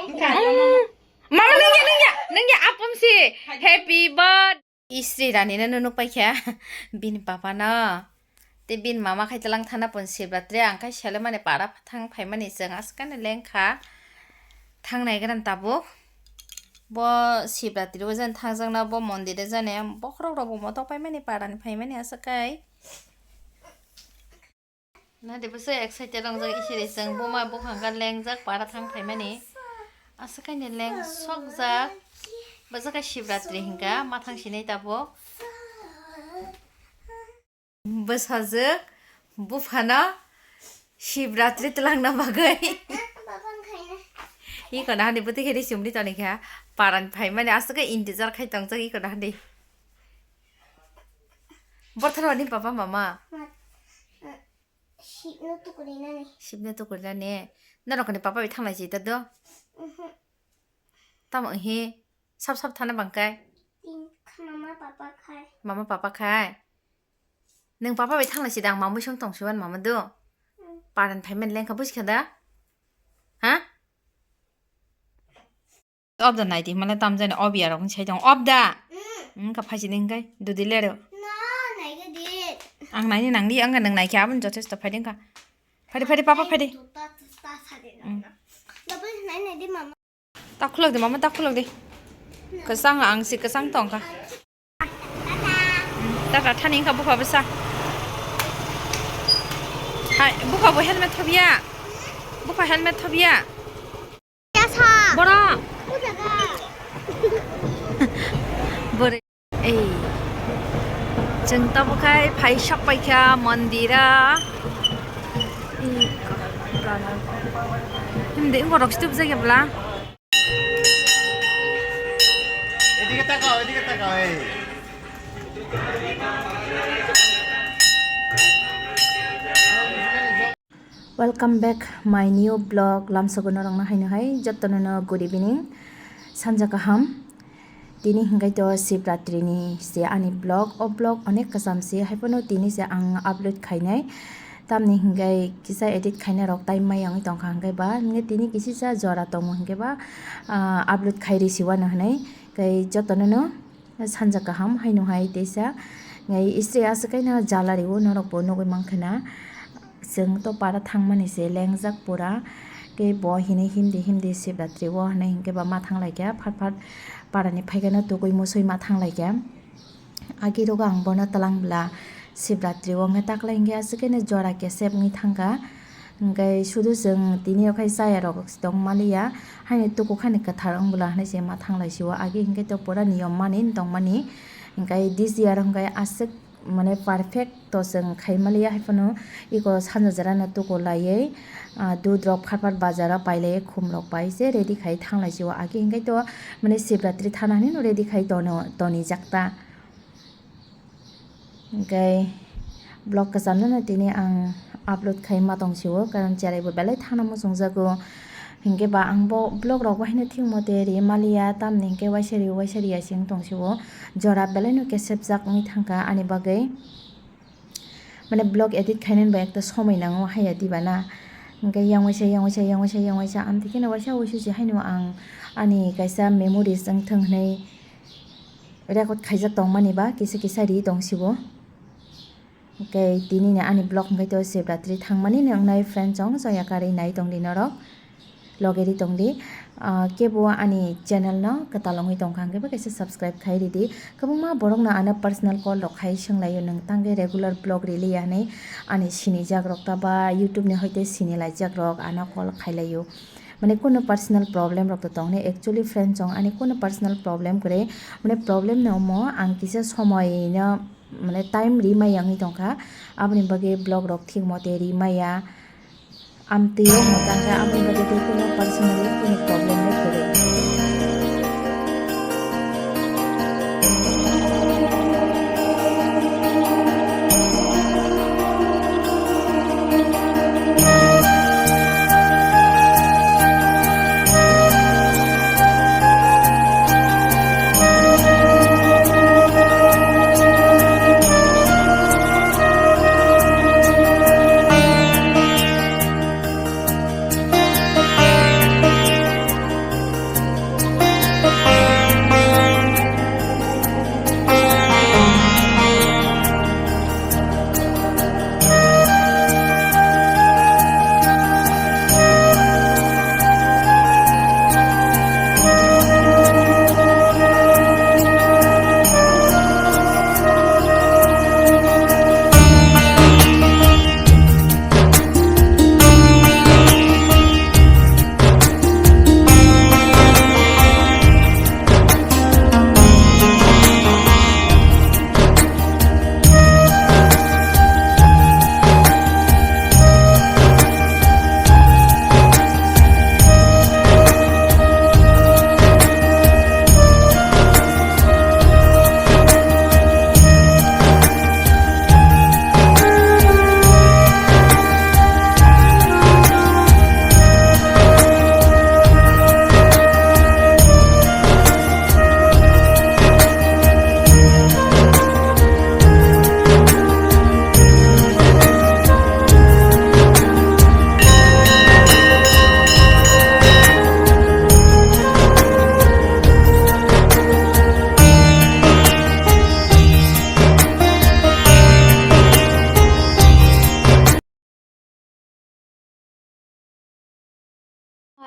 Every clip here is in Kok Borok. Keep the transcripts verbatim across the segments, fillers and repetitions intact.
Mama nungya, nungya, nungya, apum si. Happy birthday. Isri rani no nunuk paikha. Bini papa no. Te bini mama khai talang thana pon Shivratri ang khai sele mani para thang phaimani chwng askani lengkha. Thangnai gran tabuk. Bo Shivratri o jan thangjakna bo mondir o jani bokhorok rok bo motok paimani parani phaimani aswk kai. Na de bwswk excited wngjak isiri chwng buma bukhang kha lengjak para thang phaimani. Aswk kaini leng sokjak. Bwswk khe Shivratri hinkha ma thang sinai tabuk. Bwsajwk buphano Shivratri twlangna bagwi. Iko nahani bwtwi khe ri chumri toni kha. Paran phaimani aswk khe intizar khai tongjak iko nahani. Borthano ani papa mama. Shibno tukurinani. Shibno tukurinani. Norokni papa bai thanglai si ta do. Mhm. Tamo hi sap sap thana bangkai. Tin mama papa khai. Mama papa khai. Nung papa bai thanglai si dang mamui song tong siwan mama do. Mm. Paran phaiman lengkha buskha da. Ha? Obda naidi mala tamjani obiya rok sai tong obda. Mm. Wngkha phaisini wngkai dudi lero. No, naigadi. Ang naini nangli ang nang naikhe aboni jothesto phaidi wngkha. Phaidi phaidi papa phaidi. Tuta tuta sadi. Mm. Double nai naidi mama. Takhulok di mama takhulok di. Kwchang ang si kwchang tongkha. Tata thani wngkha bupha bwsa. Hai bupha bo helmet thobiya. Bupha helmet thobiya. Boro. Bore. Ei. Chwng tabuk khai phai sok paikha mondira. Ei. Hindi borok stupjak ebla. এদিকে তাকাও, এদিকে তাকাও, এই। Welcome back my new vlog. Lamsogo norokno haino hai jottono no good evening, sanja kaham. Tini hinkai to Shivratri ni se ani vlog, o vlog onek kwcham se, haiphano tini se ang upload khainai. Tamni hinkai kisa edit khaina rok time mai wngwi tongkha hinkai ba, hinkai tini kisisa jora tongo hinkai ba, ah, upload khai risi wano hinwi. Kai jotono no sanja kaham haino hai teisa ngai istri aswk kaino jala rio norok bo nugwi mankha na. Chwng to para thangmani se lengjak pura. Khe bo hinwi himdi himdi Shivratri o hinwi hinkhe ba ma thanglaikha phat phat parani phaikhe no tugui musui ma thanglaikha. Agi rogo ang bono twlang bwla Shivratri o wngkhe taklai hinkhe aswk khe no jora kesep wngwi thangkha. Hinkhe sudu chwng tini o khai chaya rok tong maliya haino tukukhani kwthar wng bwla hinwi se ma thanglai sio agi hinkhe to pura niyom mani tongmani. Hinkhe this year hinkhe aswk mane perfect to chwng khai maliya haiphano iko sanja jora no tuku laiwi, ah, dudh rok phat phat bazar o pailaiwi khum rok bai se ready khai thanglai sio agi hinkhe to mane Shivratri thana hinwi no ready khai tono tonijak ta. Hinkhe vlog kwcham no tini ang upload khai ma tong sio karon cherai bo belai thana muchung jago. Hinkhe ba ang bo vlog rok bo haino thik mote ri maliya tamni hinkhe waisa ri waisa ri ya se wng tong sio. Jora belai no kesep jak wngwi thangkha ani bagwi. Mane vlog edit khainani bai ekta somoi nango haiya diba na. Hinkhe yang waisa yang waisa yang waisa yang waisa amtwi kheno waisa waisa se haino ang ani kaisa memories wng thung hinwi record khaijak tongmani ba kisa kisa ri tong sio. Hinkhe tini ni ani vlog hinkhe to Shivratri thangmani ni wngnai friend chong joya karwi nai tongdi norok. Loge ri tongdi. Ah, kebo ani channel no kwtal wngwi tongkha, hwnkhe bo kaisa subscribe khai ridi. Kwbangma borok no ano personal call rok khai swnglaio, nwng tangkhe regular vlog riliya hinwi ani sinijak rok ta ba YouTube ni hoite sinilaijak rok ano call khailaio. Mane kunu personal problem rok to tongni, actually friend chong ani kunu personal problem kwrwi, mane problem no omo ang kisa somoi no mane time ri maya wngwi tongkha, aboni bagwi vlog rok thik mote ri maya. Amtwi o mwtang khe aboni bagwi tei kunu personally kunu problem le kwrwi.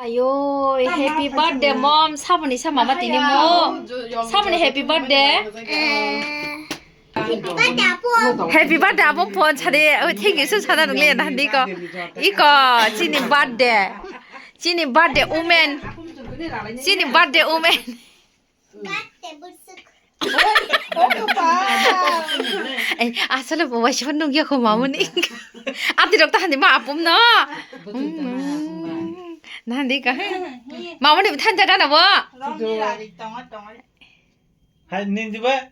Ayo, happy birthday, mom. Saboni sama mama tini mo. Saboni happy birthday. Happy birthday, abo phone sade. Oh, thank you, so sana nungle na hindi ko. Iko, chini birthday. Chini birthday, women. Chini birthday, women. Eh, asole bo waisa nung ya ko mamuni. Ati rok ta handi ma apum no. Nandi ka. Mamuni than jaga na bo. Hai, nindi ba?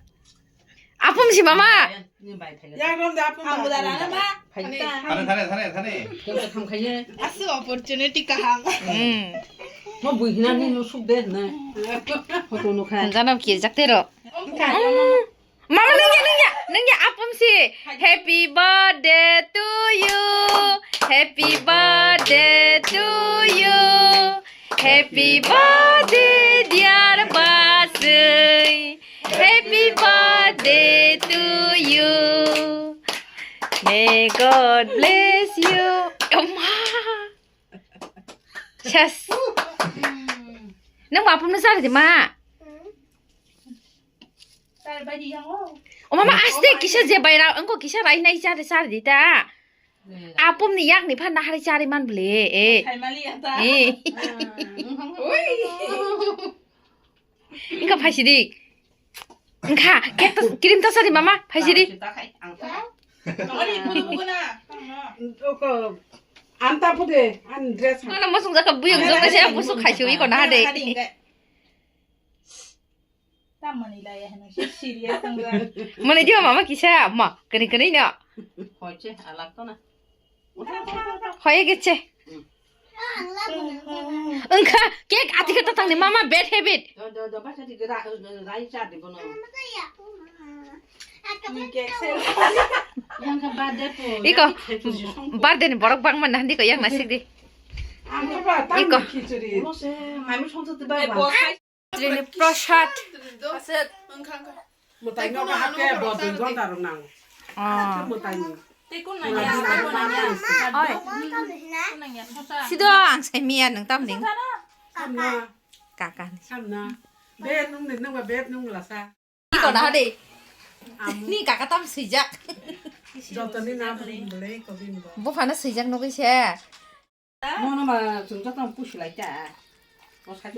Apum si mama. Yang rom da apum. Ang budara na ma. Thane, thane, thane, thane. Asu opportunity kaham. Hmm. Mo bui hina ni no suk de na. Photo no khai. Jana ki jak tero. Mama nungya, nungya, nungya apum si. Happy birthday to you. Happy birthday to you. Happy birthday, dear Basui. Happy birthday to you. May God bless you. Oma. Yes. Nang apum na sar di ma. O mama, aste kisa je baira, engko kisa rai nai chari chari di ta. Apum ni yak ni phan nahari chari man bole, eh. Thaimali ya ta. Eh. Ui. Engka phaisi di. Engka, cake to, cream to sari mama, phaisi di. Ta khai, ang ta. Nongani budu budu na. Oko, anta pude, an dress. Mana mosong jaka buyung jong se, busuk khaisi ui ko na de. Hadi, hadi, hadi. Tamani lai ya hano, si serious ang ra. Mane dia mama kisa, ma, kani kani na. Hoiche, alak to na. Hoye gitse. Engka, cake ati kata tangni mama bad habit. Do, do, do, basa di ra, rai cha di bono. Yang ka birthday po. Iko, birthday ni borok bang man handi ko yang nasik di. Ang ba tam Iko. Khichuri. Mami songsa te ba. Trini prasad. Mutai no ka hake bo dui ghonta rok nang. Ah. Mutai ni. Oi. Sido ang sai miya nang tam ding. Samna. Kaka ni. Samna. Bet nung ni nung ba bet nung la sa. Ni ko na de. Ni kaka tam sijak. Joto ni na bole ko bin bo. Bo phana sijak nugui se. Mono ma chwng joto pusi lai ta.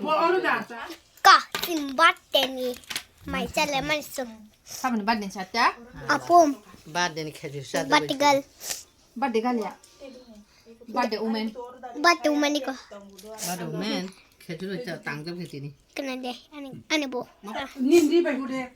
Bo oro da ta. Ka, chini birthday ni mai chale mani chwng. Saboni birthday ni sa ta? Apum. Birthday ni khejur sa. Birthday girl. Birthday girl ya. Birthday woman. Birthday woman ni ko. Birthday woman. Khejur sa tang jab khejini. Kena de, ani, ani bo. Nindi bai ko de.